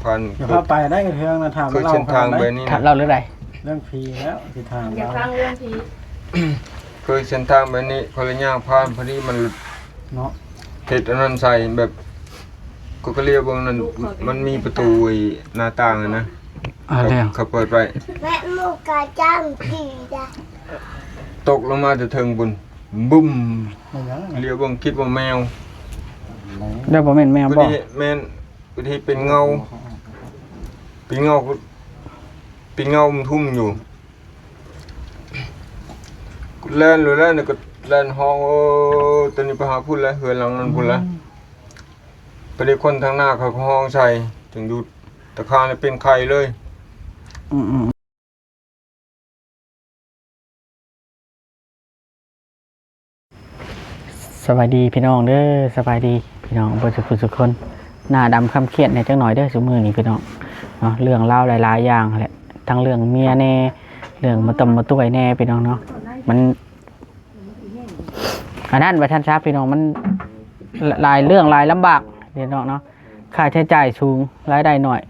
ຜ່ານ ຢ່າພາໄປໄດ້ເທື່ອນະ ຖາມ ເຄີຍເລົ່າເສັ້ນທາງແບບນີ້ນະ ເລົ່າເລື່ອງໃດ? ເລື່ອງຜີແລ້ວ ຊິຖາມ ຢາກຟັງເລື່ອງຜີ ເຄີຍເສັ້ນທາງແບບນີ້ ຂ້ອຍລະຍ່າງຜ່ານ ພໍດີມັນ ເນາະ ເຮັດອັນນັ້ນໃສ່ແບບ ກໍ ກໍລຽວເບິ່ງນັ້ນ ມັນມີປະຕູ ໄອ້ໜ້າຕ່າງຫັ້ນນະ ອ່າ ເຂົາ ແລ້ວ ເຂົາເປີດໄວ້ ແມ່ໝູກະຈ້າງຈີດະ ຕົກລົງມາແຕ່ເທິງພຸ້ນ ບຶ້ມ ແມ່ນຫຍັງ? ລຽວເບິ່ງຄິດວ່າແມວ ແລ້ວບໍ່ແມ່ນແມວບໍ່? ແມ່ນ ເປັນເຫັນເປັນເງົາ ເປັນເງົາ ເປັນເງົາມັນທຸ່ມຢູ່ ແລ່ນໂລດແລ້ວ ແລ້ວກໍແລ່ນຮ້ອງ ໂອ້ ຕອນນີ້ໄປຫາພຸ້ນແລ້ວ ເຮືອນຫຼັງນັ້ນພຸ້ນແລ້ວ ອືມ ປານນີ້ຄົນທາງໜ້າເຂົາກໍຮ້ອງໃສ່ ຈຶ່ງຢູ່ຕາຄາງນີ້ເປັນໄຂ້ເລີຍ ອືມໆ. ສະບາຍດີພີ່ນ້ອງເດີ ສະບາຍດີພີ່ນ້ອງເບິດສຸກຄົນ ໜ້າດຳຄຳຄຽດແດ່ຈັກໜ້ອຍເດີ ຊຸມື້ນີ້ພີ່ນ້ອງເນາະ ເລື່ອງລາວຫຼາຍໆຢ່າງແຫຼະ ທັງເລື່ອງເມຍແດ່ ເລື່ອງມາຕ່ຳມາຕ້ວຍແດ່ພີ່ນ້ອງເນາະ ມັນ ອັນນັ້ນວ່າຊັ້ນຊະພີ່ນ້ອງ ມັນຫຼາຍເລື່ອງຫຼາຍລຳບາກພີ່ນ້ອງເນາະ ຄ່າໃຊ້ຈ່າຍສູງ ລາຍໄດ້ໜ້ອຍ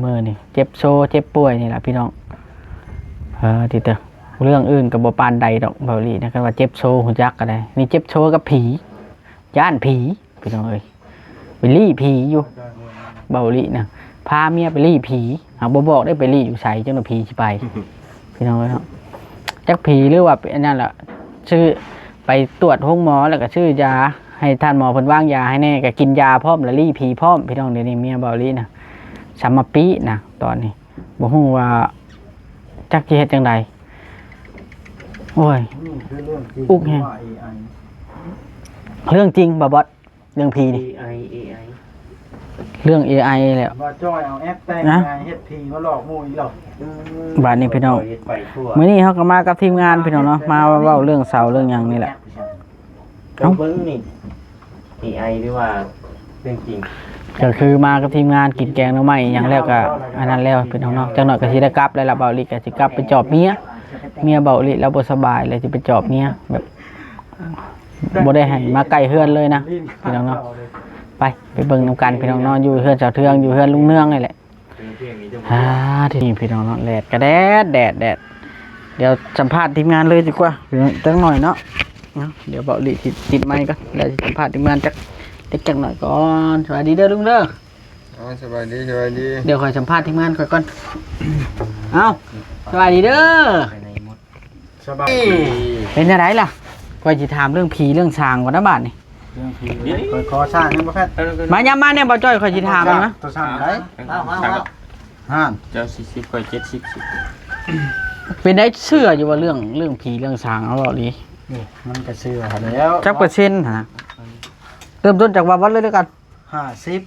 ມື້ນີ້ເຈັບໂຊເຈັບປ່ວຍນີ້ລະພີ່ນ້ອງ ເອີ ຕິເຕີ ເລື່ອງອື່ນກໍບໍ່ປານໃດດອກ ເບົາຫຼີນະ ຄັນວ່າເຈັບໂຊຮູ້ຈັກກໍໄດ້ ນີ້ເຈັບໂຊກັບຜີ ຢ້ານຜີພີ່ນ້ອງເອີຍ ໄປລີ້ຜີຢູ່ ເບົາຫຼີນະ ພາເມຍໄປລີ້ຜີ ຫາກບໍ່ບອກໄດ້ໄປລີ້ຢູ່ໃສ ຈັ່ງວ່າຜີຊິໄປ ພີ່ນ້ອງເອີຍເນາະ ຈັກຜີ ຫຼືວ່າເປັນອັນນັ້ນລະ ຊື້ ໄປຕວດໂຮງໝໍ ແລ້ວກໍຊື້ຢາ ໃຫ້ທ່ານໝໍເພິ່ນວາງຢາໃຫ້ແດ່ ກໍກິນຢາພ້ອມ ແລ້ວລີ້ຜີພ້ອມ ພີ່ນ້ອງ ດຽວນີ້ເມຍເບົາຫຼີນະ ສຳມະປິນະ ຕອນນີ້ ບໍ່ຮູ້ວ່າຈັກຊິເຮັດຈັ່ງໃດ ໂອ້ຍ ອຸກແຮງ ເລື່ອງຈິງບໍ່ບອດ? ເລື່ອງຜີນີ້ ເອໄອ ເອໄອ ເລື່ອງເອໄອແຫຼະ ວ່າຈ້ອຍເອົາແອັບແຕ່ງ ນະ ເຮັດຜີມາຫຼອກໝູ່ອີກແລ້ວ ບາດນີ້ພີ່ນ້ອງ ມື້ນີ້ເຮົາກໍມາກັບທີມງານພີ່ນ້ອງເນາະ ມາເວົ້າເລື່ອງເສົາເລື່ອງຫຍັງນີ້ແຫຼະ ເອົ້າ ເບິ່ງນີ້ ເອໄອ ຫຼືວ່າເລື່ອງຈິງ ກໍຄືມາກັບທີມງານກິນແກງໜໍ່ໄມ້ອີ່ຫຍັງແລ້ວກໍອັນນັ້ນແລ້ວພີ່ນ້ອງເນາະ ຈັກໜ້ອຍກໍຊິໄດ້ກັບແລ້ວລະ ເບົາຫຼີນກໍຊິກັບໄປຈອບເມຍ ເມຍເບົາຫຼີນລາວບໍ່ສະບາຍ ແລ້ວຊິໄປຈອບເມຍແບບ ບໍ່ໄດ້ໃຫ້ມາໃກ້ເຮືອນເລີຍນະພີ່ນ້ອງເນາະ ໄປ ໄປເບິ່ງນຳກັນພີ່ນ້ອງເນາະ ຢູ່ເຮືອນສາວເທືອງ ຢູ່ເຮືອນລຸງເນືອງນີ້ແຫຼະ ອ່າ ທີ່ນີ້ພີ່ນ້ອງເນາະ ແດດກໍແດດ ແດດ ແດດ ດຽວສຳພາດທີມງານເລີຍດີກວ່າ ຈັກໜ້ອຍເນາະ ເນາະ ດຽວເບົາຫຼີນຊິຕິດໄມກ່ອນ ແລ້ວຊິສຳພາດທີມງານຈັກ ຈັກ ຈັກໜ້ອຍກ່ອນ ສະບາຍດີເດີລຸງເດີ ອໍ ສະບາຍດີ ສະບາຍດີ ດຽວຂ້ອຍສຳພາດທີມງານຂ້ອຍກ່ອນ ເອົ້າ ສະບາຍດີເດີ ສະບາຍດີ ເປັນຈັ່ງໃດລະ ຂ້ອຍຊິຖາມເລື່ອງຜີເລື່ອງສາງກ່ອນນະບາດນີ້ ເລື່ອງຜີ ຂ້ອຍຂໍສ້າງນຳບໍ່ແພດ ມາ ຍາມມາແດ່ ບໍ່ຈ້ອຍ ຂ້ອຍຊິຖາມນຳ ຕົວສ້າງໄດ້ ເອົາ ເອົາ ເອົາ ຫ້າ ເຈົ້າສີ່ສິບ ຂ້ອຍເຈັດສິບ ເປັນໄດ້ເຊື່ອຢູ່ບໍ່ເລື່ອງ ເລື່ອງຜີເລື່ອງສາງ ເອົາເວົ້າອີ່ຫຼີ ໂອ້ ມັນກໍເຊື່ອຫັ້ນແລ້ວ ຈັກເປີເຊັນຫັ້ນນະ ເລີ່ມຕົ້ນຈາກວ່າວັດເລີຍແລ້ວກັນ ຫ້າສິບ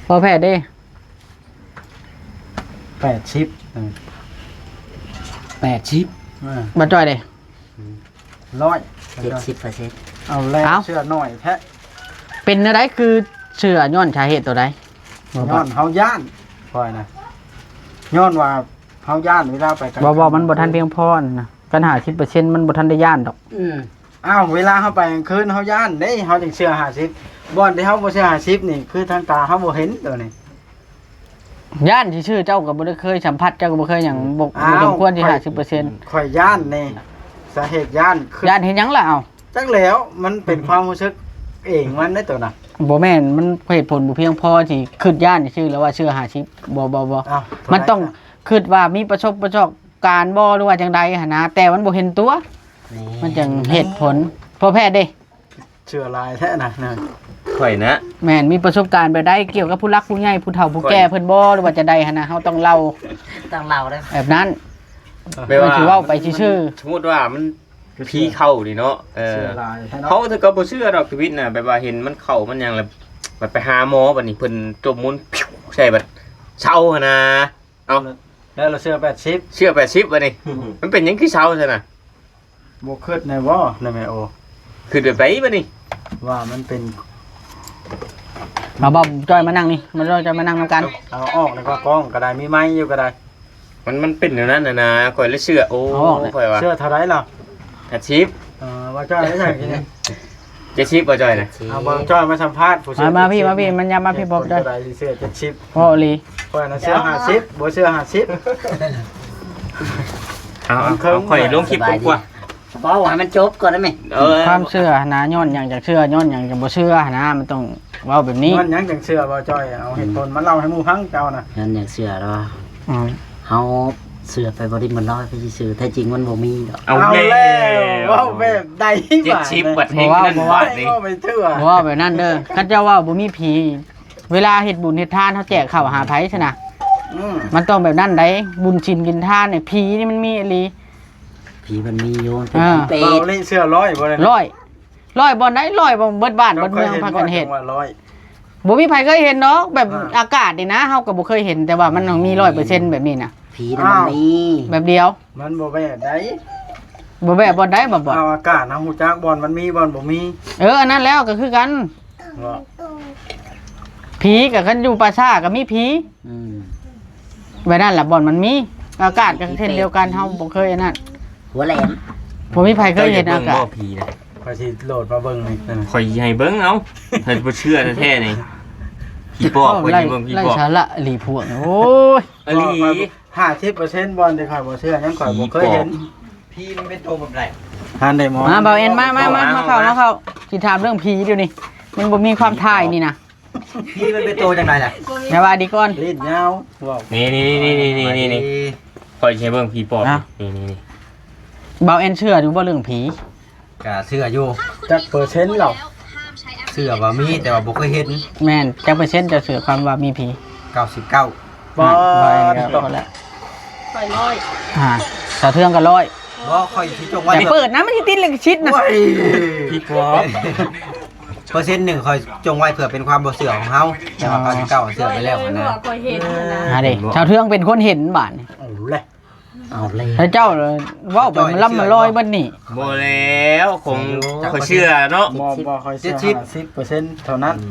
ພໍ່ແພດເດ້ ແປດສິບ ເອີ ແປດສິບ ເອີ ບໍ່ຈ້ອຍເດ້ ຮ້ອຍ ເຈັດສິບເປີເຊັນ ເອົາແລ້ວ ເອົ້າ ເຊື່ອໜ້ອຍແທ້ ເປັນແນວໃດ ຄືເຊື່ອຍ້ອນສາເຫດຕົວໃດ ຍ້ອນເຮົາຢ້ານ ຂ້ອຍນະ ຍ້ອນວ່າເຮົາຢ້ານເວລາໄປກາງ ບໍ່ ບໍ່ ມັນບໍ່ທັນພຽງພໍນະ ຄັນຫ້າສິບເປີເຊັນ ມັນບໍ່ທັນໄດ້ຢ້ານດອກ ອືມ ອ້າວ ເວລາເຮົາໄປກາງຄືນເຮົາຢ້ານເດ້ ເຮົາຈຶ່ງເຊື່ອຫ້າສິບ ບ່ອນທີ່ເຮົາບໍ່ເຊື່ອຫ້າສິບນີ້ ຄືທາງຕາເຮົາບໍ່ເຫັນໂຕນີ້ ຢ້ານຊື່ໆ ເຈົ້າກໍບໍ່ໄດ້ເຄີຍສຳຜັດ ເຈົ້າກໍບໍ່ເຄີຍຫຍັງ ອືມ ບໍ່ ບໍ່ສົມຄວນຊິຫ້າສິບເປີເຊັນ ຂ້ອຍຢ້ານນີ້ ສາເຫດຢ້ານຄື ຢ້ານເຮັດຫຍັງລະເອົາ ຈັກແລ້ວ ມັນເປັນຄວາມຮູ້ສຶກເອງມັນເດ້ໂຕນະ ບໍ່ແມ່ນ ມັນເຫດຜົນບໍ່ພຽງພໍຊິຄິດຢ້ານຊື່ໆ ແລ້ວວ່າເຊື່ອຫ້າສິບ ບໍ່ ບໍ່ ບໍ່ ມັນຕ້ອງຄິດວ່າມີປະສົບປະສອບການບໍ່ ຫຼືວ່າຈັ່ງໃດຫັ້ນນະ ແຕ່ມັນບໍ່ເຫັນຕົວ ມັນຈັ່ງເຫດຜົນ ພໍ່ແພດເດ້ ເຊື່ອຫຼາຍແທ້ນະ ຂ້ອຍນະ ແມ່ນ ມີປະສົບການແບບໃດ ກ່ຽວກັບຜູ້ຫຼັກຜູ້ໃຫຍ່ ຜູ້ເຖົ້າຜູ້ແກ່ເພິ່ນບໍ່ ຫຼືວ່າຈັ່ງໃດຫັ້ນນະ ເຮົາຕ້ອງເລົ່າ ຕ້ອງເລົ່າເດ້ ແບບນັ້ນ ແບບວ່າຊິເວົ້າໄປຊື່ໆ ສົມມຸດວ່າມັນຜີເຂົ້ານີ້ເນາະ ເອີ ເຊື່ອຫຼາຍແທ້ເນາະ ເຮົາກໍບໍ່ເຊື່ອດອກ ຊີວິດນະ ແບບວ່າເຫັນມັນເຂົ້າມັນຫຍັງແລ້ວ ບັດໄປຫາໝໍ ບັດນີ້ເພິ່ນຈົມມຸນໃສ່ ບັດເຊົາຫັ້ນນະ ເອົ້າ ແລ້ວລະເຊື່ອແປດສິບ ເຊື່ອແປດສິບບັດນີ້ ມັນເປັນຫຍັງຄືເຊົາຊັ້ນນະ ບໍ່ຄິດແນ່ບໍ່ນະແມ່ໂອ ຄິດແບບໃດບັດນີ້ ວ່າມັນເປັນ ເອົາ ບ່າວຈ້ອຍມານັ່ງນີ້ ບ່າວຈ້ອຍມານັ່ງນຳກັນ ເອົາອອກແລ້ວກໍກ້ອງກໍໄດ້ ມີໄມຢູ່ກໍໄດ້ ມັນ ມັນເປັນແນວນັ້ນນະນາ ຂ້ອຍເລີຍເຊື່ອ ໂອ້ ຂ້ອຍວ່າ ເຊື່ອເທົ່າໃດລະ ຫ້າສິບ ເອີ ບ່າວຈ້ອຍໄດ້ຈັ່ງໃດ ເຈັດສິບບໍ່ຈ້ອຍນະ? ເອົາບໍ່ຈ້ອຍມາສຳພາດຜູ້ເຊື່ອ ມາ ມາພີ່ ເຈັດສິບ ມາພີ່ ມັນຍາມມາພີ່ ບໍ່ຈ້ອຍ ເຊື່ອເທົ່າໃດຊິເຊື່ອ ເຈັດສິບ ເວົ້າອີ່ຫຼີ ຂ້ອຍນະເຊື່ອຫ້າສິບ ບໍ່ເຊື່ອຫ້າສິບ ເອົາ ເອົາ ຂ້ອຍລົງຄລິບກ່ອນກວ່າ ເວົ້າໃຫ້ມັນຈົບກ່ອນໄດ້ໄໝ? ເອີ ຄວາມເຊື່ອຫັ້ນນະ ຍ້ອນຫຍັງຈັ່ງເຊື່ອ ຍ້ອນຫຍັງຈັ່ງບໍ່ເຊື່ອຫັ້ນນະ ມັນຕ້ອງເວົ້າແບບນີ້ ຍ້ອນຫຍັງຈັ່ງເຊື່ອ ບໍ່ຈ້ອຍ ເອົາເຫດຜົນມາເລົ່າໃຫ້ໝູ່ຟັງເຈົ້ານະ ຍ້ອນຫຍັງເຊື່ອເນາະ ອືມ ເຮົາເຊື່ອໄປບໍ່ໄດ້ໝົດຮ້ອຍ ໄປຊື່ໆ ແທ້ຈິງມັນບໍ່ມີດອກ ເອົາແລ້ວ ເວົ້າແບບໃດ ເຈັດສິບ ບາດນີ້ ບາດແຮງນັ້ນ ບໍ່ເວົ້າ ບາດນີ້ ບໍ່ເວົ້າໄປເທື່ອ ບໍ່ເວົ້າແບບນັ້ນເດີ ຄັນເຈົ້າເວົ້າບໍ່ມີຜີ ເວລາເຮັດບຸນເຮັດທານ ເຮົາແຈກເຂົ້າຫາໃຜຊັ້ນນະ? ອືມ ມັນຕ້ອງແບບນັ້ນໃດ ບຸນສິນກິນທານນີ້ ຜີນີ້ມັນມີອີ່ຫຼີ ຜີມັນມີຢູ່ ເອີ ເປັນເປດ ເວົ້າເລື່ອງເຊື່ອຮ້ອຍບໍ່ໄດ້ ຮ້ອຍ ຮ້ອຍບ່ອນໃດ ຮ້ອຍ ເບິດບ້ານເບິດເມືອງພາກັນເຮັດ ເຈົ້າເຄີຍເຫັນບໍ່ ຈັງວ່າຮ້ອຍ ບໍ່ມີໃຜເຄີຍເຫັນດອກ ແບບ ອ່າ ອາກາດນີ້ນະ ເຮົາກໍບໍ່ເຄີຍເຫັນ ແຕ່ວ່າມັນຕ້ອງມີຮ້ອຍເປີເຊັນແບບນີ້ນະ ຜີນະ ອ້າວ ມັນມີ ແບບດຽວ ມັນບໍ່ແບບໃດ ບໍ່ແບບບ່ອນໃດ ບໍ່ ບໍ່ ເອົາອາກາດ ເຮົາຮູ້ຈັກບ່ອນມັນມີ ບ່ອນບໍ່ມີ ເອີ ອັນນັ້ນແລ້ວກໍຄືກັນ ບໍ່ ຜີກໍຄັນຢູ່ປ່າຊ້າກໍມີຜີ ອືມ ແບບນັ້ນລະ ບ່ອນມັນມີ ອາກາດກໍເຊັ່ນດຽວກັນ ເຮົາບໍ່ເຄີຍອັນນັ້ນ ຫົວແຫຼມ ບໍ່ມີໃຜເຄີຍເຫັນອາກາດ ເຈົ້າຢາກເບິ່ງບໍ່ຜີນະ? ຂ້ອຍຊິໂຫຼດມາເບິ່ງນີ້ ຂ້ອຍຊິໃຫ້ເບິ່ງ ເອົາ ໃຜບໍ່ເຊື່ອແທ້ໆນີ້ ຜີປອບ ຂ້ອຍຊິເບິ່ງຜີປອບ ໄຮ້ສາລະອີ່ຫຼີພວກນີ້ ໂອ້ຍ ອີ່ຫຼີ ຫ້າສິບເປີເຊັນ ບ່ອນທີ່ຂ້ອຍບໍ່ເຊື່ອ ຍັງຂ້ອຍບໍ່ເຄີຍເຫັນ ຜີມັນເປັນໂຕແບບໃດ? ທ່ານໄດ້ໝໍ ມາ ບ່າວແອນ ມາ ມາ ມາ ມາເຂົ້າ ມາເຂົ້າ ຊິຖາມເລື່ອງຜີດຽວນີ້ ມັນບໍ່ມີຄວາມຖ່າຍນີ້ນະ ຜີມັນເປັນໂຕຈັ່ງໃດລະ? ສະບາຍດີກ່ອນ ລີ້ນຍາວ ເວົ້າ ນີ້ໆໆໆໆ ຂ້ອຍຊິໃຫ້ເບິ່ງຜີປອບ ນີ້ໆໆ ບ່າວແອນເຊື່ອຢູ່ບໍ່ເລື່ອງຜີ? ກະເຊື່ອຢູ່ ຈັກເປີເຊັນລາວ? ເຊື່ອວ່າມີ ແຕ່ວ່າບໍ່ເຄີຍເຫັນ ແມ່ນ ຈັກເປີເຊັນເຈົ້າເຊື່ອຄວາມວ່າມີຜີ? ເກົ້າສິບເກົ້າ ບໍ່ ບໍ່ ບໍ່ແລ້ວ ຂ້ອຍຮ້ອຍ ອ່າ ສາວເທືອງກໍຮ້ອຍ ບໍ່ ຂ້ອຍຊິຈົ່ງໄວ້ ຢ່າເປີດນະ ມັນຊິຕິດລິຂະສິດນະ ໂອ້ຍ ຜີປອບ ເປີເຊັນໜຶ່ງຂ້ອຍຈົ່ງໄວ້ເພື່ອເປັນຄວາມບໍ່ເຊື່ອຂອງເຮົາ ແຕ່ວ່າເກົ້າສິບເກົ້າເຊື່ອໄປແລ້ວຫັ້ນນະ ຂ້ອຍເຫັນຫັ້ນນະ ອ່າເດ້ ສາວເທືອງເປັນຄົນເຫັນບາດນີ້ ເອົາແລ້ວ ເອົາແລ້ວ ແລ້ວເຈົ້າເວົ້າໄປມັນລຳມັນລອຍເບິດນີ້ ບໍ່ແລ້ວ ຂອງ ຂ້ອຍເຊື່ອເນາະ ບໍ່ ບໍ່ ຂ້ອຍເຊື່ອ ເຈັດສິບ ຫ້າສິບເປີເຊັນເທົ່ານັ້ນ ອື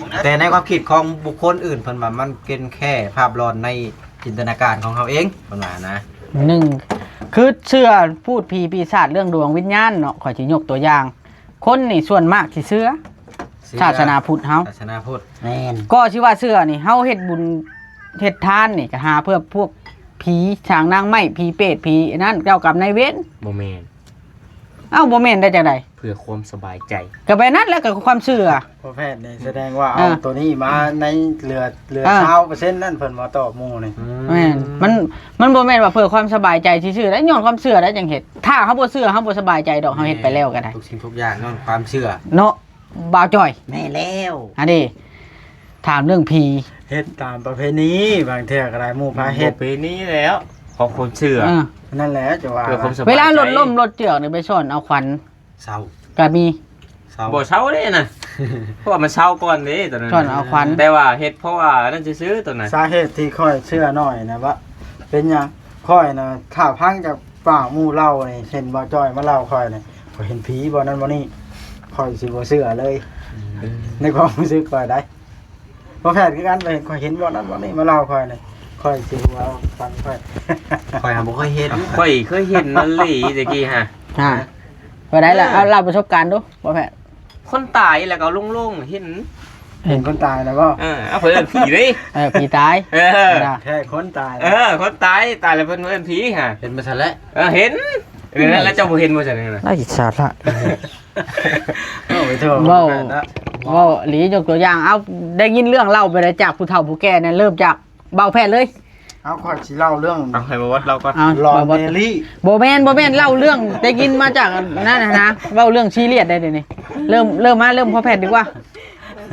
ມ ແຕ່ໃນຄວາມຄິດຂອງບຸກຄົນອື່ນ ເພິ່ນວ່າມັນເປັນແຄ່ພາບຫຼອນໃນຈິນຕະນາການຂອງເຮົາເອງ ເພິ່ນວ່ານະ ໜຶ່ງ ຄືເຊື່ອພູດຜີປີສາດເລື່ອງດວງວິນຍານເນາະ ຂ້ອຍຊິຍົກຕົວຢ່າງ ຄົນນີ້ສ່ວນມາກຊິເຊື່ອ ເຊື່ອ ສາສະໜາພຸດເຮົາ ສາສະໜາພຸດ ແມ່ນ ກໍຊິວ່າເຊື່ອນີ້ ເຮົາເຮັດບຸນເຮັດທານນີ້ ກໍຫາເພື່ອພວກຜີ ສາງນາງໄມ້ ຜີເປດ ຜີອັນນັ້ນ ເຈົ້າກຳນາຍເວນ ບໍ່ແມ່ນ ເອົ້າ ບໍ່ແມ່ນໄດ້ຈັ່ງໃດ? ເພື່ອຄວາມສະບາຍໃຈ ກໍແບບນັ້ນແຫຼະ ກໍຄວາມເຊື່ອ ພໍ່ແພດນີ້ສະແດງວ່າເອົາ ອ່າ ໂຕນີ້ມາໃນເຫຼືອ ເຫຼືອ ອ່າ ຊາວເປີເຊັນນັ້ນ ເພິ່ນມາຕອບໝູ່ນີ້ ອືມ ແມ່ນ ມັນ ມັນບໍ່ແມ່ນວ່າເພື່ອຄວາມສະບາຍໃຈຊື່ໆ ໄດ້ ຍ້ອນຄວາມເຊື່ອໄດ້ຈັ່ງເຮັດ ຖ້າເຮົາບໍ່ເຊື່ອ ເຮົາບໍ່ສະບາຍໃຈດອກ ເຮົາເຮັດໄປແລ້ວກໍໄດ້ ທຸກສິ່ງທຸກຢ່າງຍ້ອນຄວາມເຊື່ອເນາະ ບ່າວຈ້ອຍ ແມ່ນແລ້ວ ອັນນີ້ ຖາມເລື່ອງຜີ ເຮັດຕາມປະເພນີ ບາງເທື່ອກໍໄດ້ໝູ່ພາເຮັດ ປະເພນີແລ້ວ ຂອງຄົນເຊື່ອ ເອີ ນັ້ນແຫຼະ ຈະວ່າ ເພື່ອຄວາມສະບາຍໃຈ ເວລາລົດລົ້ມລົດເຈື່ອນໄປຊ້ອນເອົາຂວັນ ເຊົາ ກະມີ ເຊົາ ບໍ່ເຊົາເດ້ນະ ເພາະວ່າມັນເຊົາກ່ອນເດ້ຕອນນັ້ນ ຊ້ອນເອົາຂວັນ ແຕ່ວ່າເຮັດເພາະວ່ານັ້ນຊື່ໆ ຕອນນັ້ນ ສາເຫດທີ່ຂ້ອຍເຊື່ອໜ້ອຍນະວ່າ ເປັນຫຍັງ ຂ້ອຍນະ ຖ້າຟັງຈາກປາກໝູ່ເລົ່ານີ້ ເຊັ່ນບ່າວຈ້ອຍມາເລົ່າຂ້ອຍນີ້ ຂ້ອຍເຫັນຜີບໍ່ນັ້ນບໍ່ນີ້ ຂ້ອຍຊິບໍ່ເຊື່ອເລີຍ ອືມ ໃນຄວາມຮູ້ສຶກຂ້ອຍໃດ ບໍ່ແພດຄືກັນ ຂ້ອຍເຫັນບໍ່ນັ້ນບໍ່ນີ້ມາເລົ່າຂ້ອຍນີ້ ຂ້ອຍຊິເວົ້າຟັງຂ້ອຍ ຂ້ອຍຫາບໍ່ເຄີຍເຫັນ ຂ້ອຍເຄີຍເຫັນນະລີ ແຕ່ກີ້ຫາ ຫາ ບໍ່ໄດ້ລະ ເອີ ເອົາເລົ່າປະສົບການດູ ບໍ່ແພດ ຄົນຕາຍແລ້ວກໍໂລ່ງໆ ເຫັນ ເຫັນຄົນຕາຍແລ້ວບໍ່? ເອີ ເອົາ ເພິ່ນເອີ້ນຜີເດ້ ເອີ ຜີຕາຍ ເອີ ແທ້ຄົນຕາຍ ເອີ ຄົນຕາຍ ຕາຍແລ້ວເພິ່ນເອີ້ນຜີຫາ ເຫັນມາຊັ້ນແຫຼະ ເອີ ເຫັນ ເອີ ແລ້ວເຈົ້າບໍ່ເຫັນບໍ່ຊັ້ນນະ? ໄຮ້ສາລະ ເວົ້າໄປທົ່ວ ເວົ້າ ເວົ້າອີ່ຫຼີ ຍົກຕົວຢ່າງ ເອົາ ໄດ້ຍິນເລື່ອງເລົ່າໄປແລ້ວ ຈາກຜູ້ເຖົ້າຜູ້ແກ່ນັ້ນ ເລີ່ມຈາກບ່າວແພດເລີຍ ເອົາ ຂ້ອຍຊິເລົ່າເລື່ອງ ເອົາ ໃຫ້ບ່າວວັດເລົ່າກ່ອນ ເອົາ ລອນ ບ່າວວັດ ເມລີ ບໍ່ແມ່ນ ບໍ່ແມ່ນ ເລົ່າເລື່ອງໄດ້ຍິນມາຈາກນັ້ນນະ ເວົ້າເລື່ອງຊີຣຽສໄດ້ດຽວນີ້ ເລີ່ມ ເລີ່ມມາ ເລີ່ມພໍ່ແພດດີກວ່າ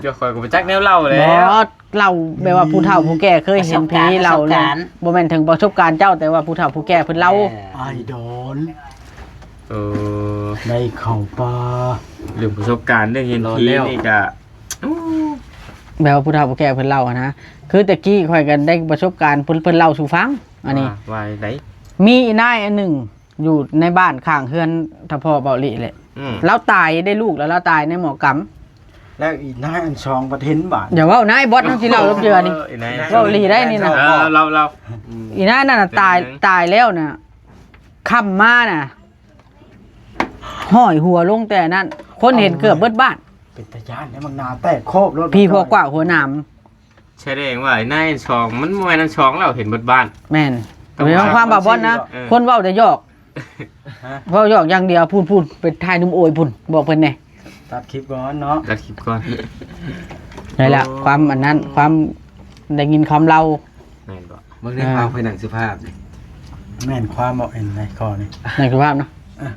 ດຽວຂ້ອຍກໍບໍ່ຈັກແນວເລົ່າແລ້ວ ບໍ່ ເລົ່າແບບວ່າຜູ້ເຖົ້າຜູ້ແກ່ເຄີຍເຫັນຜີ ປະສົບການ ເລົ່າເລື່ອງ ປະສົບການ ບໍ່ແມ່ນເຖິງປະສົບການເຈົ້າ ແຕ່ວ່າຜູ້ເຖົ້າຜູ້ແກ່ເພິ່ນເລົ່າ ເອີ ໄອດອນ ເອີ ໄດ້ເຂົ້າປ່າ ເລື່ອງປະສົບການ ເລື່ອງເຫັນຜີນີ້ກະ ແບບວ່າຜູ້ເຖົ້າຜູ້ແກ່ເພິ່ນເລົ່າຫັ້ນນະ ຄືແຕ່ກີ້ຂ້ອຍກໍໄດ້ປະສົບການ ເພິ່ນ ເພິ່ນເລົ່າສູ່ຟັງ ອັນນີ້ ວ່າ ວ່າໃດ? ມີອີ່ນາຍອັນໜຶ່ງ ຢູ່ໃນບ້ານຂ້າງເຮືອນທະພໍ່ເບົາຫຼີແຫຼະ ອືມ ລາວຕາຍໄດ້ລູກແລ້ວ ລາວຕາຍໃນໝໍກຳ ແລ້ວອີ່ນາຍອັນສອງບັດເຫັນບາດ ຢ່າເວົ້ານາຍບອດ ມັນຊິເລົ່າລົບເທື່ອນີ້ ເອີ ອີ່ນາຍ ເວົ້າອີ່ຫຼີໄດ້ນີ້ນະ ເອີ ເລົ່າ ເລົ່າ ອືມ ອີ່ນາຍນັ້ນນະຕາຍ ຕາຍແລ້ວນະ ຄ່ຳມານະ ຫ້ອຍຫົວລົງແຕ່ນັ້ນ ຄົນເຫັນເກືອບເບິດບ້ານ. ເປັນຕາຢ້ານແທ້ ມັນໜ້າແຕກໂຄບໂລດ ຜີພວກກວາກຫົວໜາມ. ສະແດງວ່າໃນອັນສອງ ມັນບໍ່ແມ່ນອັນສອງແລ້ວ ເຫັນເບິດບ້ານ. ແມ່ນ. ເວົ້າຄວາມບ່າວບອນນະ ເອີ ຄົນເວົ້າແຕ່ຫຍອກ ຮະ? ເວົ້າຫຍອກຢ່າງດຽວ. ພຸ້ນໆ ໄປຖ່າຍໜຸ່ມໂອຍພຸ້ນ ບອກເພິ່ນແດ່. ຕັດຄລິບກ່ອນເນາະ ຕັດຄລິບກ່ອນ. ໄດ້ລະ ໂອ້ ຄວາມອັນນັ້ນ ຄວາມໄດ້ຍິນຄວາມເລົ່າ. ແມ່ນບໍ່? ເບິ່ງໃນ ອ່າ ຄວາມເພິ່ນໜັງສຸພາບນີ້ ແມ່ນຄວາມບໍ່ເຫັນໃນຂໍ້ນີ້ ໜັງສຸພາບເນາະ. ເອີ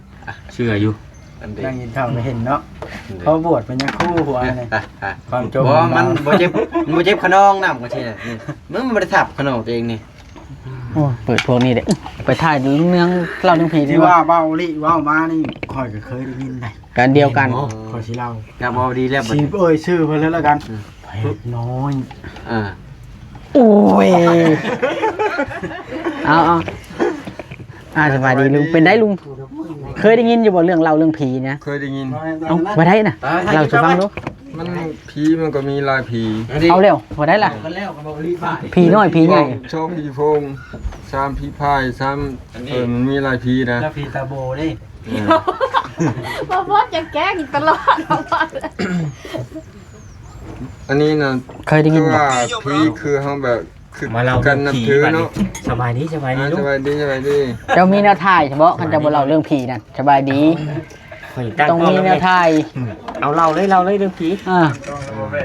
ເຊື່ອຢູ່ ນັ່ງກິນເຂົ້າກໍເຫັນເນາະ. ເອີ ພໍບວດເປັນຍາຄູຫົວນີ້ ຄວາມຈົມ ບໍ່ ມັນບໍ່ເຈັບ ມັນບໍ່ເຈັບຂະນອງນຳ ວ່າຊີ້ນະ. ນີ້ ມຶງບໍ່ໄດ້ທັບຂະນອງຕົວເອງນີ້. ໂອ້ ເປີດພວກນີ້ເດ້ ໄປຖ່າຍເລື່ອງເລົ່າເລື່ອງຜີ ທີ່ວ່າເບົາລິເວົ້າມານີ້ ຂ້ອຍກໍເຄີຍໄດ້ຍິນໄດ໋ ກັນດຽວກັນ. ໂອ້ ຂ້ອຍຊິເລົ່າ ຢາກເວົ້າດີແລ້ວບັດ ຊິເອີ່ຍຊື່ເພິ່ນເລີຍລະກັນ. ເອີ ເພັດນ້ອຍ ອ່າ ໂອ້ຍ ເອົາໆ ອ່າ ສະບາຍດີລຸງ. ເປັນໄດລຸງ ເຄີຍໄດ້ຍິນຢູ່ບໍ່ເລື່ອງເລົ່າເລື່ອງຜີນະ? ເຄີຍໄດ້ຍິນ. ເອົ້າ ບໍ່ໄດ້ນະ ເລົ່າສູ່ຟັງດູ. ມັນ ຜີມັນກໍມີຫຼາຍຜີ. ເອົາແລ້ວ ບໍ່ໄດ້ລະ ຜີນ້ອຍຜີໃຫຍ່ ສອງຜີໂພງ ສາມຜີພາຍ ສາມ ອັນນີ້ ເອີ ມັນມີຫຼາຍຜີນະ. ແລ້ວຜີຕາໂບເດ້. ເອີ ບໍ່ ບໍ່ ຈະແກ້ງຕະຫຼອດ. ອັນນີ້ນະ ເຄີຍໄດ້ຍິນບໍ່? ຄືວ່າຜີຄືເຮົາແບບ ຄື ມາເລົ່າເລື່ອງຜີ ກັນນັບຖືເນາະ. ສະບາຍດີ ສະບາຍດີ ອ່າ ລຸງ ສະບາຍດີ ສະບາຍດີ. ເຈົ້າມີແນວຖ່າຍຊະບໍ ຄັນເຈົ້າບໍ່ເລົ່າເລື່ອງຜີນັ້ນ. ສະບາຍດີ ຂ້ອຍຕັ້ງ ຕ້ອງມີແນວຖ່າຍ. ອືມ ເອົາເລົ່າເລີຍ ເລົ່າເລີຍເລື່ອງຜີ. ອ່າ ໄປ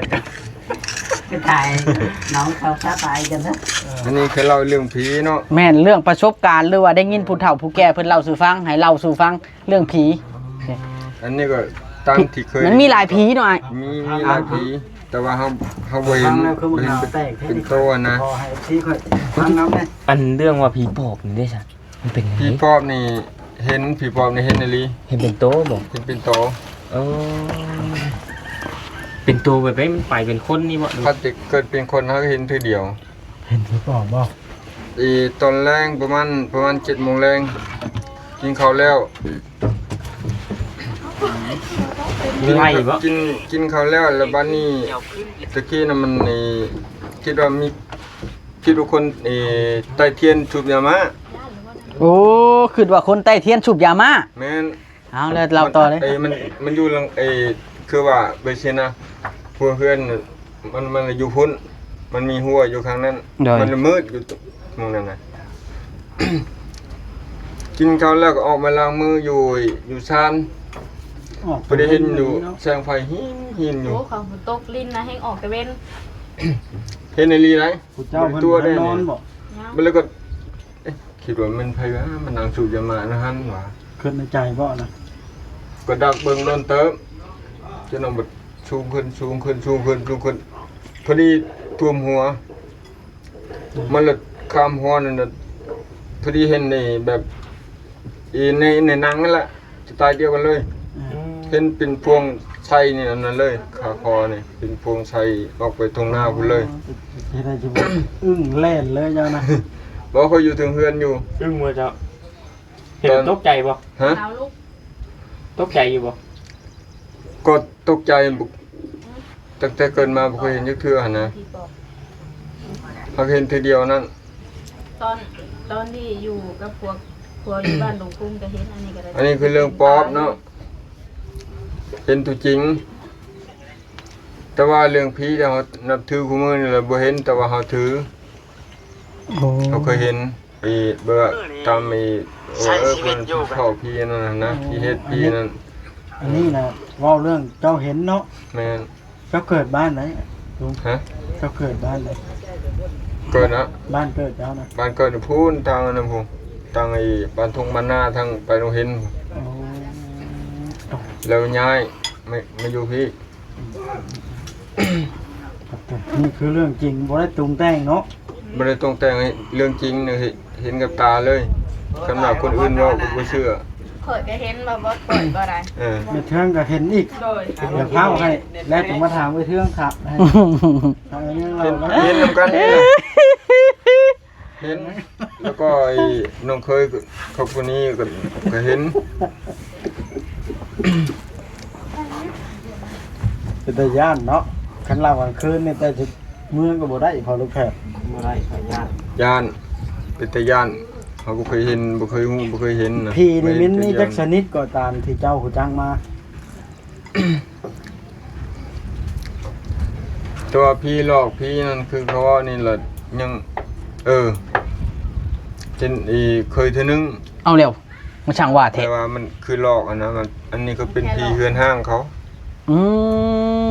ຖ່າຍນ້ອງເຂົາຊະບາຍກັນເນາະ. ອັນນີ້ຄືເລົ່າເລື່ອງຜີເນາະ. ແມ່ນ ເລື່ອງປະສົບການ ຫຼືວ່າໄດ້ຍິນຜູ້ເຖົ້າຜູ້ແກ່ເພິ່ນເລົ່າສູ່ຟັງ ໃຫ້ເລົ່າສູ່ຟັງເລື່ອງຜີ. ອັນນີ້ກໍຕາມທີ່ເຄີຍ ມັນມີຫຼາຍຜີເນາະອ້າຍ. ມີ ມີຫຼາຍຜີ ອ່າ ແຕ່ວ່າເຮົາ ເຮົາບໍ່ເຫັນ ຟັງແລ້ວຄືມັນໜ້າແຕກແທ້ ເປັນໂຕນະ. ຂໍໃຫ້ເອັຟຊີຂ້ອຍຟັງນຳແດ່. ອັນເລື່ອງວ່າຜີປອບນີ້ເດ້ຊະ ມັນເປັນຫຍັງ? ຜີປອບນີ້ເຫັນ ຜີປອບນີ້ເຫັນອີ່ຫຼີ. ເຫັນເປັນໂຕບໍ່? ເຫັນເປັນໂຕ. ເອີ ເປັນໂຕແບບໃດ? ມັນໄປເປັນຄົນນີ້ບໍ່? ຄັນຊິເກີດເປັນຄົນ ເຮົາເຫັນເທື່ອດຽວ. ເຫັນຜີປອບບໍ່? ອີ ຕອນແລງປະມານ ປະມານເຈັດໂມງແລງ ກິນເຂົ້າແລ້ວ ໄລ່ບໍ່? ກິນ ກິນເຂົ້າແລ້ວ ແລ້ວບາດນີ້ ຕະກີ້ນະມັນນີ້ ຄິດວ່າມີ ຄິດວ່າຄົນ ເອີ ໄຕ້ທຽນສູບຢາມ້າ. ໂອ້ ຄິດວ່າຄົນໄຕ້ທຽນສູບຢາມ້າ. ແມ່ນ. ເອົາ ແລ້ວເລົ່າຕໍ່ເລີຍ. ມັນ ເອີ ມັນ ມັນຢູ່ຫຼັງ ເອີ ຄືວ່າໄປຊີ້ນະ ຫົວເຮືອນ ມັນ ມັນຢູ່ພຸ້ນ ມັນມີຮົ້ວຢູ່ຂ້າງນັ້ນ. ໂດຍ. ມັນມືດຢູ່ໝ່ອງນັ້ນນະ. ກິນເຂົ້າແລ້ວກໍອອກມາລ້າງມືຢູ່ ຢູ່ຊານ ພໍດີເຫັນຢູ່ແສງໄຟຮີນໆຢູ່. ໂອ້ ເຂົາຕົກລິນນະ ແຮ່ງອອກແຕ່ເວັນ. ເຫັນອີ່ຫຼີໄດ໋. ຜູ້ເຈົ້າເພິ່ນບໍ່ໄດ້ນອນບໍ່? ບໍ່ໄດ້. ແລ້ວກໍ ເອະ ຄິດວ່າແມ່ນໃຜວະ ມານັ່ງສູບຢາມ້າຢູ່ຫັ້ນຫວາ ຄິດໃນໃຈບໍ່ນະ? ກໍດັກເບິ່ງດົນເຕີບ ຈົນວ່າມັນສູງຂຶ້ນ ສູງຂຶ້ນ ສູງຂຶ້ນ ສູງຂຶ້ນ ພໍດີຖ້ວມຫົວ. ມັນລະຂ້າມຫົວນັ້ນນະ ພໍດີເຫັນໃນແບບ ອີ ໃນ ໃນໜັງນັ້ນລະ ສະໄຕລ໌ດຽວກັນເລີຍ. ອືມ ເຫັນເປັນພວງໄຊນີ້ ອັນນັ້ນເລີຍ ຄາຄໍນີ້ ເປັນພວງໄຊອອກໄປທົ່ງໜ້າພຸ້ນເລີຍ. ອໍ ເຮັດໃຫ້ຊິບໍ່ອຶ້ງແລ່ນເລີຍເຈົ້ານະ. ບໍ່ ຂ້ອຍຢູ່ເທິງເຮືອນຢູ່. ອຶ້ງບໍ່ເຈົ້າ? ເຫັນແລ້ວຕົກໃຈບໍ່? ຮະ? ຕົກໃຈຢູ່ບໍ່? ກໍຕົກໃຈ ຕັ້ງແຕ່ເກີດມາບໍ່ເຄີຍເຫັນຈັກເທື່ອຫັ້ນນະ. ຫາກເຫັນເທື່ອດຽວນັ້ນ. ຕອນ ຕອນທີ່ຢູ່ກັບພວກ ພວກຢູ່ບ້ານດົງກຸ້ງກໍເຫັນ. ອັນນີ້ກໍໄດ້ ອັນນີ້ຄືເລື່ອງປອບເນາະ ເຫັນຕົວຈິງ. ແຕ່ວ່າເລື່ອງຜີທີ່ເຮົານັບຖືຄູ່ມື້ນີ້ລະບໍ່ເຫັນ ແຕ່ວ່າເຮົາຖື. ໂອ້ ເຮົາເຄີຍເຫັນ ໄອ້ເບີດຕາມໄອ້ ເອີ ເພິ່ນເຝົ້າຜີອັນນັ້ນນະ ທີ່ເຮັດຜີອັນນັ້ນ. ອັນນີ້ນະ ເວົ້າເລື່ອງເຈົ້າເຫັນເນາະ. ແມ່ນ. ເຈົ້າເກີດບ້ານໃດລຸງ? ຮະ? ເຈົ້າເກີດບ້ານໃດ? ເກີດນະ ບ້ານເກີດເຈົ້ານະ? ບ້ານເກີດຢູ່ພຸ້ນ ທາງອັນນັ້ນພຸ້ນ ທາງໄອ້ບ້ານທົ່ງບ້ານນາ ທາງໄປໂຮງຮຽນ. ໂອ້ ແລ້ວຍ້າຍມາ ມາຢູ່ພີ້. ນີ້ຄືເລື່ອງຈິງ ບໍ່ໄດ້ປຸງແຕ່ງເນາະ. ບໍ່ໄດ້ປຸງແຕ່ງ ເລື່ອງຈິງນີ້ ເຫັນກັບຕາເລີຍ. ຄັນວ່າຄົນອື່ນເວົ້າກໍບໍ່ເຊື່ອ. ຂ້ອຍກໍເຫັນວ່າບໍ່ ຂ້ອຍບໍ່ໄດ້. ເອີ ແມ່ເທື່ອງກໍເຫັນອີກ. ໂດຍ. ຢ່າພາວໃຫ້ ແລ້ວຈຶ່ງມາຖາມໄອ້ເທື່ອງຄັກ ໃຫ້ ເຫັນນຳກັນນີ້ນະ. ເຫັນ ແລ້ວກໍໄອ້ນ້ອງເຂີຍຂອງຜູ້ນີ້ກໍ ກໍເຫັນ. ເປັນຕາຢ້ານເນາະ ຄັນເລົ່າກາງຄືນນີ້ ແຕ່ເມືອກໍບໍ່ໄດ້ ເພາະລູກແພດ. ບໍ່ໄດ້ ຂ້ອຍຢ້ານ. ຢ້ານ ເປັນຕາຢ້ານ. ເຮົາບໍ່ເຄີຍເຫັນ ບໍ່ເຄີຍຮູ້ ບໍ່ເຄີຍເຫັນນະ. ຜີນີ້ມັນມີຈັກຊະນິດກໍຕາມທີ່ເຈົ້າຮູ້ຈັກມາ? ຕົວະຜີຫຼອກຜີນັ້ນ ຄືເຂົາເວົ້ານີ້ລະ ຍັງ ເອີ ເຫັນອີກ ເຄີຍເທື່ອໜຶ່ງ. ເອົາແລ້ວ ມັນຊ່າງວ່າແທ້. ແຕ່ວ່າມັນຄືຫຼອກຫັ້ນນະ ມັນ ອັນນີ້ກໍເປັນຜີເຮືອນຮ້າງເຂົາ. ອື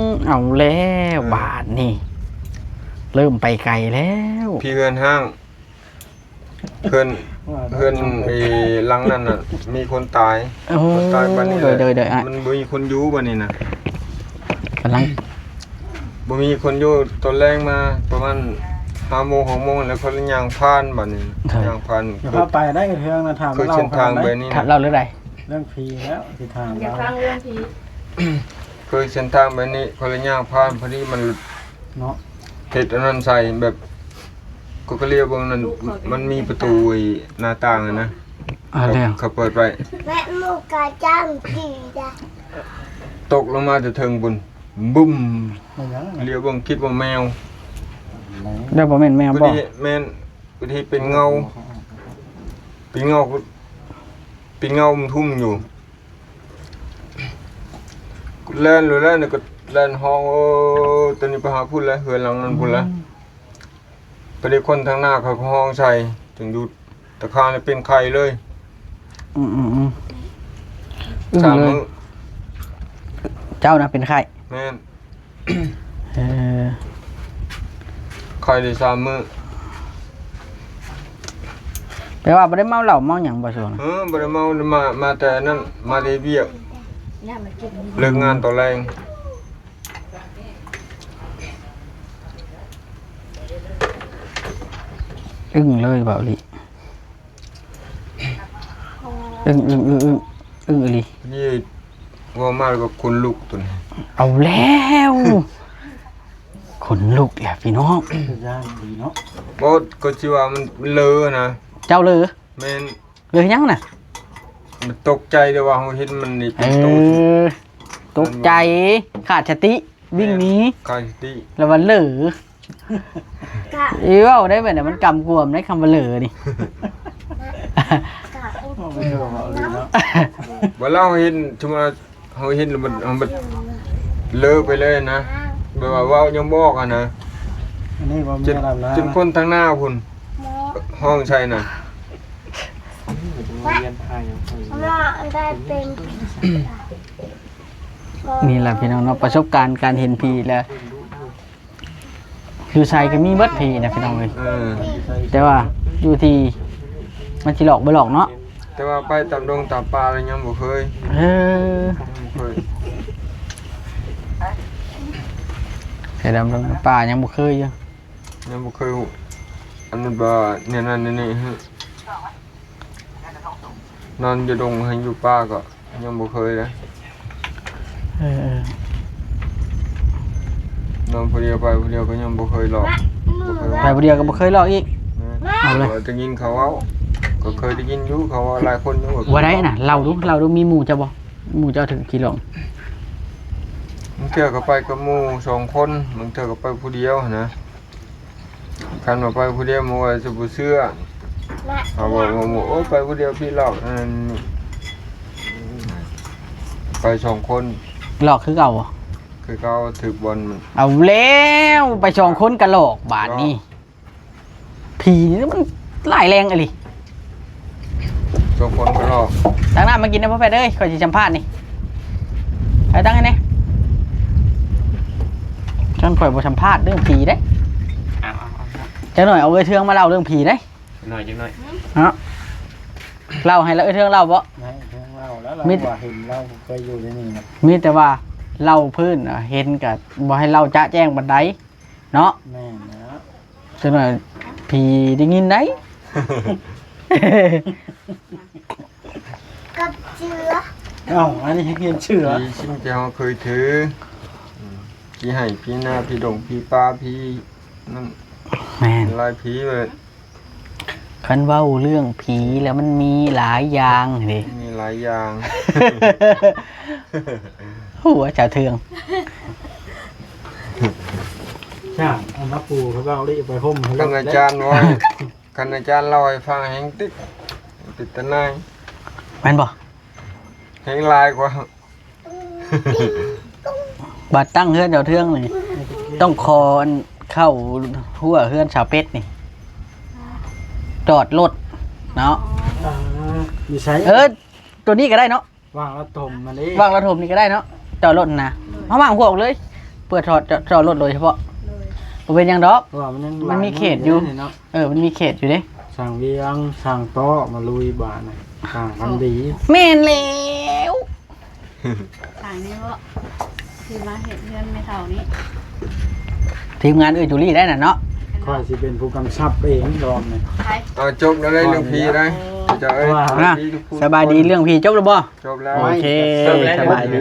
ມ ເອົາແລ້ວ ເອີ ບາດນີ້ ເລີ່ມໄປໄກແລ້ວ ຜີເຮືອນຮ້າງ. ເຮືອນ ເຮືອນ ເອີ ຫຼັງນັ້ນນະ ມີຄົນຕາຍ. ໂອ້ ຄົນຕາຍ ບາດນີ້ ໂດຍ ໂດຍ ໂດຍ ມັນບໍ່ມີຄົນຢູ່ ບາດນີ້ນະ ກຳລັງ ບໍ່ມີຄົນຢູ່. ຕອນແລງມາປະມານຫ້າໂມງ ຫົກໂມງ ແລ້ວຂ້ອຍລະຍ່າງຜ່ານ ບາດນີ້ ໂດຍ ຍ່າງຜ່ານ. ຢ່າພາໄປໄດ້ເຮືອນນະ ຖາມ ຄືເສັ້ນທາງແບບນີ້ນະ ເລົ່າເລື່ອງໃດ? ເລື່ອງຜີແລ້ວ ຊິຖາມ ຢາກຟັງເລື່ອງຜີ. ຄືເສັ້ນທາງແບບນີ້ ຂ້ອຍລະຍ່າງຜ່ານ ພໍດີມັນເນາະ ເຮັດອັນນັ້ນໃສ່ ແບບ ກໍ ກໍລຽວເບິ່ງນັ້ນ ມັນມີປະຕູ ໄອ້ໜ້າຕ່າງຫັ້ນນະ ອ່າ ເຂົາ ແລ້ວ ເຂົາເປີດໄວ້ ແມ່ໝູກະຈ້າງຈີດະ ຕົກລົງມາແຕ່ເທິງພຸ້ນ ບຶ້ມ ແມ່ນຫຍັງ ລຽວເບິ່ງຄິດວ່າແມວ ແລ້ວບໍ່ແມ່ນແມວບໍ່? ແມ່ນ ເປັນເງົາ ເປັນເງົາ ເປັນເງົາ ເປັນເງົາທຸ່ມຢູ່. ແລ່ນໂລດແລ້ວນີ້ກໍແລ່ນຮ້ອງ ໂອ້ ຕອນນີ້ໄປຫາພຸ້ນແລ້ວ ເຮືອນຫຼັງນັ້ນພຸ້ນແລ້ວ. ອືມ ຕອນນີ້ຄົນທາງໜ້າເຂົາກໍຮ້ອງໃສ່ ຈຶ່ງຢຸດ. ຕາຂ້າງນີ້ເປັນໄຂ້ເລີຍ. ອືມໆໆ ອຶ້ງເລີຍ ສາມມື້. ເຈົ້ານະເປັນໄຂ້? ແມ່ນ. ເອີ ໄຂ້ໄດ້ສາມມື້. ແປວ່າບໍ່ໄດ້ເມົາເຫຼົ້າເມົາຫຍັງບໍ່ຊ່ວງນັ້ນ? ເອີ ບໍ່ໄດ້ເມົາ ມາ ມາແຕ່ນັ້ນ ມາແຕ່ວຽກ ເລີກງານຕອນແລງ. ອຶ້ງເລີຍເວົ້າອີ່ຫຼີ. ອຶ້ງ ອຶ້ງ ອຶ້ງ ອຶ້ງ ອຶ້ງອີ່ຫຼີ. ນີ້ເວົ້າມາແລ້ວກໍຂົນລຸກຕົວນີ້. ເອົາແລ້ວ ຂົນລຸກແລ້ວພີ່ນ້ອງ. ຢ້ານດີເນາະ. ບໍ່ ກໍຊິວ່າມັນເລີນະ. ເຈົ້າເລີ? ແມ່ນ. ເລີຫຍັງນະ? ມັນຕົກໃຈ ແຕ່ວ່າເຮົາເຫັນມັນນີ້ເປັນໂຕ. ເອີ ຕົກໃຈ ຂາດສະຕິ ວິ່ງໜີ. ຂາດສະຕິ ແລ້ວວ່າເລີ. ກະ ອີເວົ້າໄດ້ແບບນັ້ນ ມັນກຳກວມໃນຄຳວ່າເລີນີ້. ກະ ບໍ່ ເຮົາເຫັນ ສົມມຸດວ່າເຮົາເຫັນແລ້ວມັນ ເຮົາມັນເລີໄປເລີຍນະ ແບບວ່າເວົ້າຍັງບໍ່ອອກຫັ້ນນະ. ອັນນີ້ບໍ່ແມ່ນ ຈົນຄົນທາງໜ້າພຸ້ນຮ້ອງໃສ່ນະ. ວ່າໄດ້ເປັນ ນີ້ແຫຼະພີ່ນ້ອງເນາະ ປະສົບການການເຫັນຜີແລ້ວ. ຢູ່ໃສກໍມີເບິດຜີນະພີ່ນ້ອງເອີຍ. ເອີ ແຕ່ວ່າຢູ່ທີ່ມັນຊິຫຼອກບໍ່ຫຼອກເນາະ. ແຕ່ວ່າໄປຕາມດົງຕາມປ່າແລ້ວຍັງບໍ່ເຄີຍ. ເອີ ຍັງບໍ່ເຄີຍ. ໄປຕາມດົງຕາມປ່າຍັງບໍ່ເຄີຍຢູ່. ຍັງບໍ່ເຄີຍ ອັນນັ້ນວ່າແນວນັ້ນແນວນີ້. ນອນຢູ່ດົງ ໃຫ້ຢູ່ປ່າກໍຍັງບໍ່ເຄີຍເດ້. ເອີ ນອນຜູ້ດຽວໄປຜູ້ດຽວກໍຍັງບໍ່ເຄີຍຫຼອກ. ບໍ່ເຄີຍ ໄປຜູ້ດຽວກໍບໍ່ເຄີຍຫຼອກອີກ. ແມ່ນ. ເອົາເລີຍ ໄດ້ຍິນເຂົາເວົ້າ ກໍເຄີຍໄດ້ຍິນຢູ່ ເຂົາເວົ້າຫຼາຍຄົນຢູ່. ວ່າໄດ້ນະ ເລົ່າດູ ເລົ່າດູ ມີໝູ່ເຈົ້າບໍ່? ໝູ່ເຈົ້າຖືກຂີ່ຫຼອກ. ບາງເທື່ອກໍໄປກັບໝູ່ສອງຄົນ ບາງເທື່ອກໍໄປຜູ້ດຽວຫັ້ນນະ. ຄັນວ່າໄປຜູ້ດຽວ ໝູ່ອາດຈະບໍ່ເຊື່ອ. ເຮົາບອກວ່າໝູ່ ໂອ້ຍ ໄປຜູ້ດຽວຜີຫຼອກ ອັນນັ້ນ ໄປສອງຄົນ ຫຼອກຄືເກົ່າບໍ່? ຄືເກົ່າ ຖືກບ່ອນມັນ. ເອົາແລ້ວ ໄປສອງຄົນກໍຫຼອກບາດນີ້. ຜີນີ້ມັນຮ້າຍແຮງອີ່ຫຼີ. ສອງຄົນກໍຫຼອກ. ຕັກນ້ຳມາກິນນະພໍ່ແພດເອີຍ ຂ້ອຍຊິສຳພາດນີ້. ໃຫ້ຕັກໃຫ້ແດ່. ຄັນຂ້ອຍບໍ່ສຳພາດເລື່ອງຜີເດ້. ເອົາໆໆ ຈັກໜ້ອຍເອົາເອື້ອຍເທືອງມາເລົ່າເລື່ອງຜີເດ້. ຈັກໜ້ອຍ ຈັກໜ້ອຍ. ເນາະ ເລົ່າໃຫ້ລາວ ເອື້ອຍເທືອງເລົ່າບໍ່? ໃຫ້ເທືອງເລົ່າແລ້ວ ລາວວ່າເຫັນ ລາວເຄີຍຢູ່ໃນນີ້ນະ. ມີແຕ່ວ່າເລົ່າພື້ນ ເຫັນກໍບໍ່ໃຫ້ເລົ່າຈະແຈ້ງປານໃດເນາະ. ແມ່ນແລ້ວ. ຈັກໜ້ອຍຜີໄດ້ຍິນໄດ໋. ກັບເສືອ. ເອົ້າ ອັນນີ້ເຫັນເສືອ. ຜີຊິງທີ່ເຮົາເຄີຍຖື ອືມ ຜີໄຮ່ ຜີນາ ຜີດົງ ຜີປ່າ ຜີນັ້ນ. ແມ່ນ. ຫຼາຍຜີເວີດ. ຄັນເວົ້າເລື່ອງຜີແລ້ວມັນມີຫຼາຍຢ່າງເດ້. ມີຫຼາຍຢ່າງ. ຫົວເຈົ້າເທືອງ. ຊ່າງເອົາມາປູໃຫ້ເວົ້າເລີຍ ໄປຫົ່ມໃຫ້ເລີຍ. ຄັນອາຈານເວົ້າ ຄັນອາຈານເລົ່າໃຫ້ຟັງແຮງຕິດ ເປັນຕາໜ່າຍ. ແມ່ນບໍ່? ແຮງຫຼາຍກວ່າ. ບັດຕັ້ງເຮືອນເຈົ້າເທືອງນີ້ ຕ້ອງຂໍອັນເຂົ້າຮົ້ວເຮືອນສາວເປັດນີ້ ຈອດລົດເນາະ. ອ່າ ຢູ່ໃສ? ເອີ ໂຕນີ້ກໍໄດ້ເນາະ. ວາງລະຖົມມາເດ້ ວາງລະຖົມນີ້ກໍໄດ້ເນາະ ຈອດລົດນະ. ໂດຍ ເຮົາວາງພວກເລີຍ ເພື່ອຈອດ ຈອດ ຈອດລົດໂດຍສະເພາະ. ໂດຍ ບໍ່ເປັນຫຍັງດອກ. ເພາະວ່າມັນຍັງ ມັນມີເຂດຢູ່ ຫຼາຍເມືອງເດ້ເນາະ. ເອີ ມັນມີເຂດຢູ່ເດ້. ຊ່າງວຽງ ຊ່າງເຕາະມາລຸຍບາດນີ້ ຊ່າງພັນດີ. ແມ່ນແລ້ວ. ທາງນີ້ບໍ່ ທີ່ມາເຮັດເຮືອນແມ່ເຖົ້ານີ້ ທີມງານເອື້ອຍຈູລີໄດ້ນະເນາະ. ຂ້ອຍຊິເປັນຜູ້ກຳຊັບເອງລອບນີ້. ໄປ ເອົາ ຈົບແລ້ວເດ້ເລື່ອງຜີໄດ້. ເຈົ້າເອີຍ ສະບາຍດີ ເລື່ອງຜີຈົບແລ້ວບໍ່? ຈົບແລ້ວ. ໂອເຄ ສະບາຍດີ.